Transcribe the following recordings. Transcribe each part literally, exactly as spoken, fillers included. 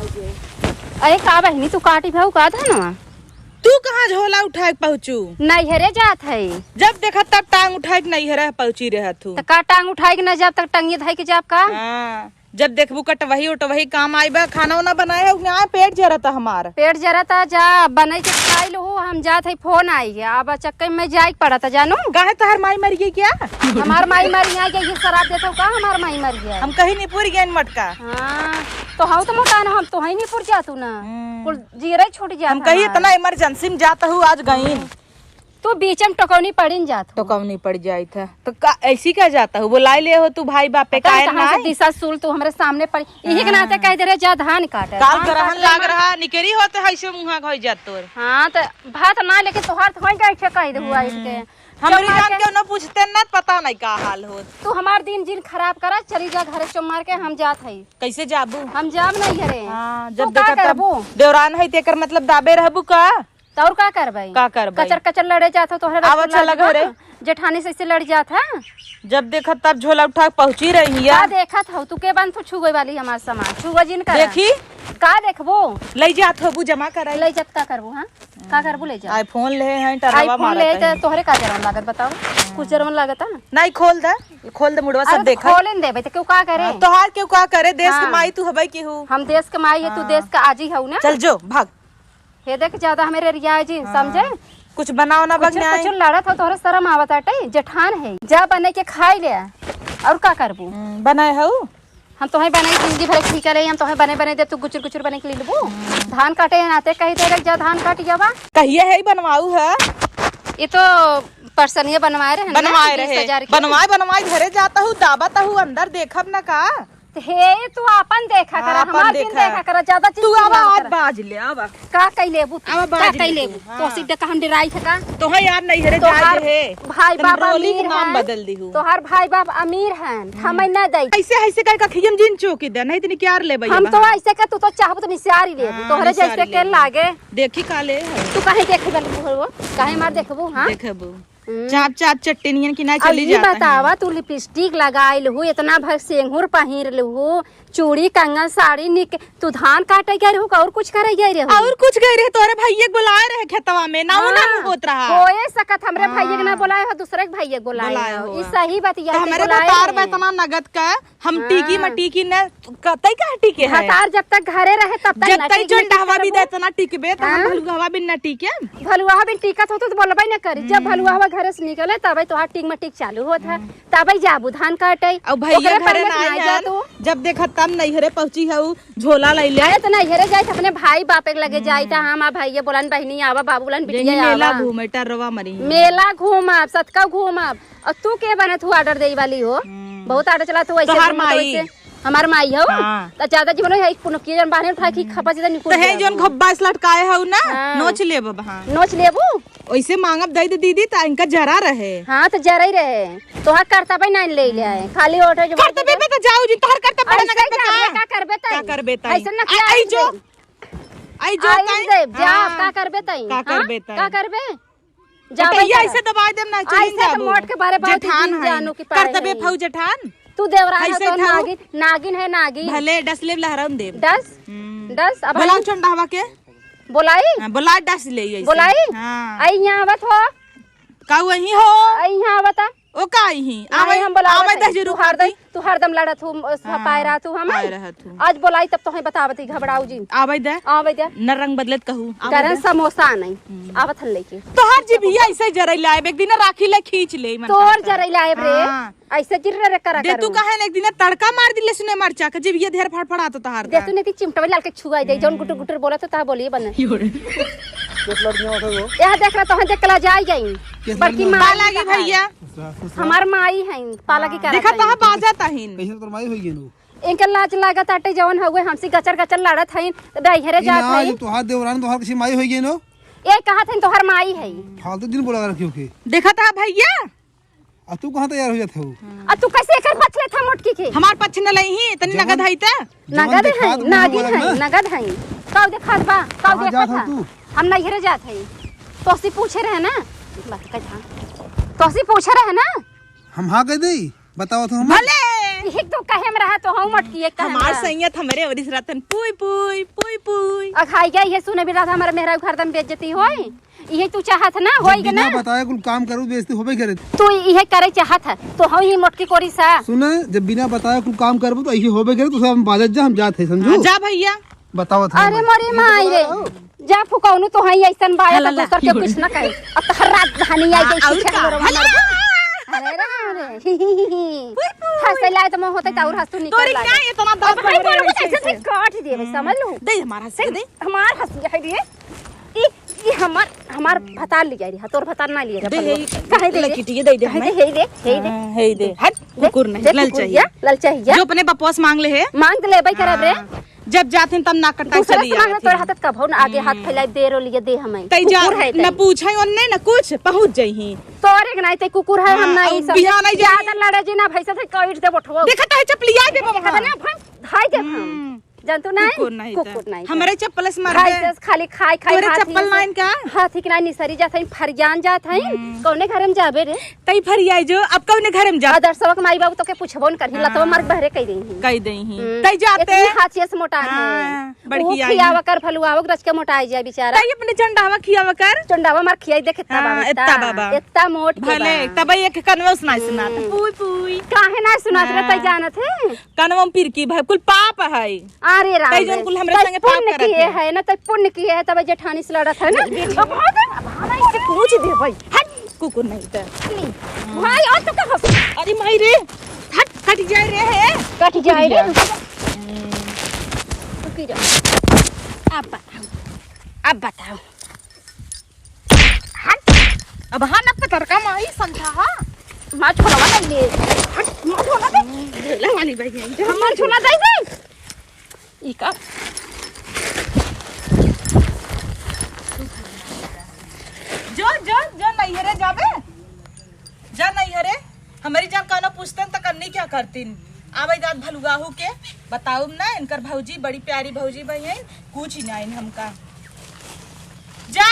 अरे का बहिनी, तू काटी भाऊ का धनवा? तू कहाँ झोला उठाए के पहुँचू? नैहरे जात है। जब देखा तब टांग उठाए के नैहरे पहुँची रहत हूँ। त का टांग उठाए के न जाब, त टंगिया धइ के जाब का? हाँ, जब देखबू कटवही उटवही काम आइबा। खाना उना बनाए हो कि ना? पेट जरता हमार। पेट जरता, जा बनाई के खाई लहू, हम जात है, फोन आई है, अब चक्कर में जाए के पड़ता जानू। काहे तोहार माई मर गई क्या? हमार माई मर गई, ये शराब देत हो का? हमार माई मर गई। हम कहीं नहीं पूरी गए मटका। हाँ, तो हम तो मोटा ना, हम तो ही नहीं पुर जातू ना। हम्म। कुल जीरे छूट जात हम कही हमार। इतना इमरजेंसी में जात हूँ, आज गई। तू बीच में टोकौनी पड़िन जात हो। टोकौनी पड़ जाइत है। तो का, ऐसी का जात हो? बुलाए ले हो तू भाई बापे, पता नहीं काहे कहाँ से ना? दिशा सुल तू हमरे सामने पड़ी। यही के नाते हाँ। कह दे रहे, जा धान काटे। काल धान ग्रहण काट ले लाग माँ। रहा, निकेरी होते है ऐसे मुँहा घोई जात तोर। हाँ, तो भात ना, लेकिन तोहार तो होई गए छे कह दे हुआ हम्म। इसके। हमरी चुप मार जान के। के न पूछते न, पता नहीं का हाल होत। तू हमार दिन जिन खराब करा, चली जा घरे चुप मार के, हम जात हई। कैसे जाबू? हम जाब नहीं घरे। हाँ, तू जब का देखा तब करबू? देवरान है, तेकर मतलब दाबे रहबू का? त और का करबै? का करबै? कचर कचर लड़े जात हो, तोहरे आवा रसगुल्ला चला जब घरे। जेठानी से ऐसे लड़ जात है। जब देखा तब झोला उठा के पहुँची रही है। का देखत हो? तू के बन तू छुए वाली हमार सामान? छुआ जिन कर। देखी? का देखबो? ले जात होबू जमा कराई। ले जात का करबू, हाँ? का करबू ले जा? iPhone ले हैं, टरवा iPhone मारत ले है। त तोहरे का जरवन लागत बताओ? कुछ जरवन लागत है? नहीं, खोल दा, खोल दे मुड़वा, सब अरे तो देखा। खोले न देबे त केहू का करे? हाँ, तोहार केहू का करे? देश के हाँ। माई तू हबै केहू। हम देश के माई है, तू हाँ। देश का आजी हऊ ना। चल जो, भाग। हे देख, ज्यादा हमें रेरिया जी, हाँ। समझे? कुछ बनाओ ना कुछ, बगनाई। कुछ लड़त हो, तोहरे शर्म आवत आटे, जेठान है, जा बने के खाई ले, और का करबू? हम्म, बनाए हऊ? हम तोहे बने जिंदगी भर ठीक है, हम तोहे बने बने दे, तू गुचुर गुचुर बने के ले लेबू। हम्म। धान काटे हैं नाते कही दे, जा धान काट जावा। कहिए है बनवाऊ है? ये तो परसनिया बनवाए रहे ना, बनवाए बीस रहे। हजार के। बनवाए, बनवाए घरे जाता हूँ, दाबा ता हूँ, अंदर देखब ना का? हे, तू आपन देखा करा, हाँ, आपन हमार दिन देखा। देखा करा, ज्यादा चीज तू तू आवा, ना आज करा। बाज ले, आवा। का कई लेबू तू? आवा, का बाज कई ले लेबू? तू, हाँ। तो सीधे का हम डेराई थे का? तोहे यार नैहरे तोहार जाए हे। भाई तनी बाप रोली के अमीर नाम हैं। बदल दिहू। तोहार भाई बाप अमीर हैं, हम्म। हमें ना दई। ऐसे, ऐसे कह के खियम जिन चौकी दे, नहीं तनी क्यार लेबे हम अब। तो ऐसे का, तू तो चाहबू तो निसियारी लेबू। हाँ, तोहरे निसियारी जैसे के लेबू। लागे। देखी का ले है। तू काहे देखे बल मुहरवा? काहे मार देखबू, हाँ? देखबू। हम्म। चाप चाप चट्टनियन की ना अब चली ई जाता है। बतावा, तू लिपस्टिक लगाइल हु, इतना भर सेंहुर पहिर लहु, चूड़ी, कंगन, साड़ी निक, तू धान काटे गए रहू का और कुछ करे गए रहू? और कुछ गए रहे, तोहरे भैया के बुलाए रहे खेतवा में, ना हाँ। ना होत रहा। होए सकत हमरे हाँ। भैया के ना बुलाए हो, दूसरे के भैया के बुलाए बुलाए हो। हो। ई सही बतिया तो के हमरे बुलाए भतार रहे। बा इतना नगद का हम हाँ। टीकी म टीकी न, कतई कहाँ टीके है? भतार जब तक घरे रहे, तब तक जब न तक टीके, जोन डहवा भी दे, इतना टीकबे, तो हम हाँ। भलुहवा भी न टीके। भलुहवा भी टीकत होतो तो बोलबे न करी। जब हम्म। भलुहवा घरे से निकले, तबे तोहार टीक म टीक चालू होत है, हम्म। तबे जाबू धान काटे। अब भैया ओकरे घरे पहले ना ना आए जा हैं, तू। जब देखा तब नैहरे पहुँची है, उ झोला लैले। अरे, तो नैहरे जाए, तो अपने भाई बापे के लगे हम्म। जाए, तो हम आ भाई बोलन, बहिनी आवा, बाबू बोलन, यही बिटिया मेला आवा। घूमे, टर्रवा मरी। मेला घूमब, सतका घूमब, और तू के बनत हु order देई वाली हो? हम्म। बहुत order चला तू ऐसे तोहार घूमत हो माई। ऐसे। हमार माई हो? हाँ। त ज्यादा जीवन है, एक पुनकिया जन बाहर उठा के खपा सीधा निकुल तो है जाबू। जौन घब्बा से लटकाए हो ना, हाँ। नोच लेब अब, हाँ। नोच लेबू? ओइसे मांगब दई दे दीदी, त इनका जरा रहे। हाँ, त जरा ही रहे। तोहार करतबे नहीं ले ले आए। खाली order जो करतबे पे तो जाऊ जी, तोहार करतब बड़ा ऐसे नगद पे का? करबे, का करबे तई? का करबे तई? ऐसे ना आ, किया आई जो, ऐसे। आई जो आई तई? दे, जा, हाँ। का करबे तई? का हाँ? करबे तई? का करबे? जाबे भैया, करा। ऐसे दबाए देम ना, चलिन ऐसे तो जाबू। मोट के बारे बहुत जेठान दिन है। जानू की पाए करतबे है। फऊ जेठान। तू देवरान है, ऐसे तो था। नागिन, नागिन है, नागिन। भले डस लेब, लहराउन देब। डस? हम्म। डस, अब बोलाओ हम चंडावा के। बोलाई? हाँ, बोला डस ले ऐसे। बोलाई? हाँ। आई यहाँ आवत हो? का वही हो? आई यहाँ आवत आ? ओ का आई ही? आई आवे, हम बोलावत आवे है। दस तू जरूर हरदम खाती। तू हरदम लड़त हूँ, हाँ, पाए रहत हूँ हम। पाए रहत हूँ। आज बोलाई तब तोहे बतावत ही घबराऊ जी। आवे दे। आवे दे। न रंग बदलत कहू। आवे गरम दे। समोसा नहीं। हम्म। आवत हन लेके। तोहार जीभिया ऐसे जरई लायब, एक दिन राखी ले खींच ले, मन तोर करता। जरई लायब रे। हाँ। ऐसे जिर रे करा दे तू करू। कहे न एक दिन तड़का मार दिले सुने मरचा के, जीभिया ढेर फड़फड़ा तो तोहार दे ता। तू नहीं ती चिमटवा लाल के छुआई दे, जौन गुटर गुटर बोला तो ता बोलिए बने। यो रे। देख लड़कियां उठे हो। यह देख रहा तो हम देख के लजाई गई। किस बड़की लड़कियां? माँ पाला की भैया। हमार माई है, पाला की हाँ। करा देखा था। तहाँ बाजा तहिन। कैसे तोर माई होई गेलू? इनके लाज लागत आटे जवन हउए हमसे गचर गचर लड़त हइन, त नैहरे ई जात ना, हइन। ई तोहार देवरान तोहार किसी माई होई गेलो? ये कहत हइन तोहार माई है। फालतू दिन बोला रखियो के। देखा था भैया? आ तू कहाँ तैयार हो जात हऊ? आ तू कैसे एकर पक्ष लेत ह मोटकी के? हमार पक्ष न लई ही, तनी जवन नगद है त? जवन नगद देखात है, मुंह नागिन वाला है, ना? नगद है। काऊ देखात बा, काऊ कहाँ जात देखात हऊ बा? तू? हम नैहरे जात हई। तोसी पूछे रहे ना? तोसी पूछे रहे ना? हम हाँ कह देई, बताओ तो हम। भले। एक तो कहे में रहा तो हम मटकी एक कहे में हमार रहा। सैयत हमरे ओरी से रहतन, पुई, पुई, पुई, पुई। अघाई गई है, सुने भी रहा था, हमारे मेहरा घर दम बेइज्जती होई। इहे तू चाहत ना, जब होई के बिना ना? बताए कुल काम करू, बेइज्जती होबे करे। तू इहे करे चाहत है, तो हम ही मोटकी कोरी सा। सुने, जब बिना बताए कुल काम करबू, तो इहे होबे करे, तो सब हम बाजत जा, हम जात है, समझू? हाँ, जा भैया। बताओ था अरे हमें। मोरी ये तो माई बता रे, रहा हो। जा फुकौनू तो हई ऐसन बाया, ला, तो ला, दोसर के ला। कुछ ना कहे। अब तो हर रात धानी आई हाँ, गई, और पीछे का? हमरो हमार। अरे राम रे। हंसे लाए तो मुंह होते तो और हंसतू निकल तोरी लागे। क्या ये इतना दांत अब भाई मारे तोरे को ऐसे ऐसे? ऐसे काट दिए भाई, समझ लो। दे हमार हंसी दे। हमार हंसी है रे। ई, ई हमार, हमार भतार ले जाए रही, तोर भतार ना लिए रहे दे, अपन हे, लोग। काहे दे ले दे? किटिए दे दे काहे हमें। दे? हे दे, हे दे। हाँ, हे दे। हट, दे, कुकुर नहीं, दे ललचाइया। कुकुरिया, ललचाइया। जो अपने बपवा से मांग ले है। मांग ले, भाई करब रे। हाँ, जब जाते हैं तब नाक कटाई दूसरा चली से मांग ले, आवत तोर है। हाथ कभो ना आगे हाथ हम्म। फैलाई दे रो लिए दे हमें। तई जा, कुकुर है तई। न पूछे ओन्ने, न कुछ, पहुंच जाई ही। तोरे के नहीं, तई कुकुर है, हम हाँ, नहीं अब सब। बिहान आई जाई। ज्यादा लड़े जी ना, भैंसा से काट दे बठवा। देखा तो है चपलिया दे बाबा। देखा तो ना, भाई, धाई दे हम। हम्म। जानतू नहीं? कुकुर नहीं कुकुर था। नहीं था। हमरे चप्पल से मार भाई दे। से खाली खाई, खाई तोरे हाथ चप्पल ही से, नाइन का? हाथ ही के नाइन निसरी जात हईं, फरियान जात हईं। हम्म। कौने घर में जाबे रे? तई फरियाई जो, अब कौने घर में जा? आदर्शवा के माई बाबू तो के पूछबो न करही, हाँ। लतवा मार बहरे कह देही। कह देही। हम्म। तई जाते। इतनी हाथ से मोटा है। हाँ, बड़की वो आई। खियावा कर भलुआवा के रच के मोटाई जाए बेचारा। तई अपने चंडावा खियावा कर। चंडावा मार खियाई देख इतना हाँ, बाबा, इतना इतना। बाबा। इतना मोट के भले, बा। तब एक कनवे सुनाई सुनात। हम्म। पुई, पुई। काहे ना सुनात रे, तई हाँ। जानत है? कनवा में पिरकी भाई, कुल पाप है। अरे राम तई जौन रे, कुल हमरे तई संगे पाप पुण्य करत किए है। है ना, तई पुण्य किए है, तब जेठानी से लड़त है ना। अब भाग, भाग, इससे पूछ दे भाई। हट, कुकुर नहीं तो। भाई, और तो का हो? अरे माई रे, हट, कट जाए रे है। कट जाए रे। हम्म। रुकी जा। अब बताओ, अब बताओ। हट। अब हाँ न पतर का माई समझा हा। मार छोड़वा नहीं ले। हट, मार छोड़वा दे। झोला वाली भाई है। हमार झोला दे दे। ई का? जो, जो, जो नैहरे जाबे। जा नैहरे। हमरी जान कौनो पूछतन त कन्नी क्या करतीन? आवे जात भलुआहू के बताउब ना, इनकर भौजी बड़ी प्यारी भौजी भई हैं, कुछ ही नाइन हमका। जा,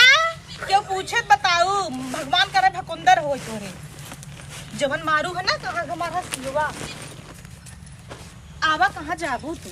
केहू पूछे त बताऊ, भगवान करे भकुंदर होय तोरे। जवन मारू है ना, कहाँ हमारा सिवा। आवा, कहाँ जाबू तू?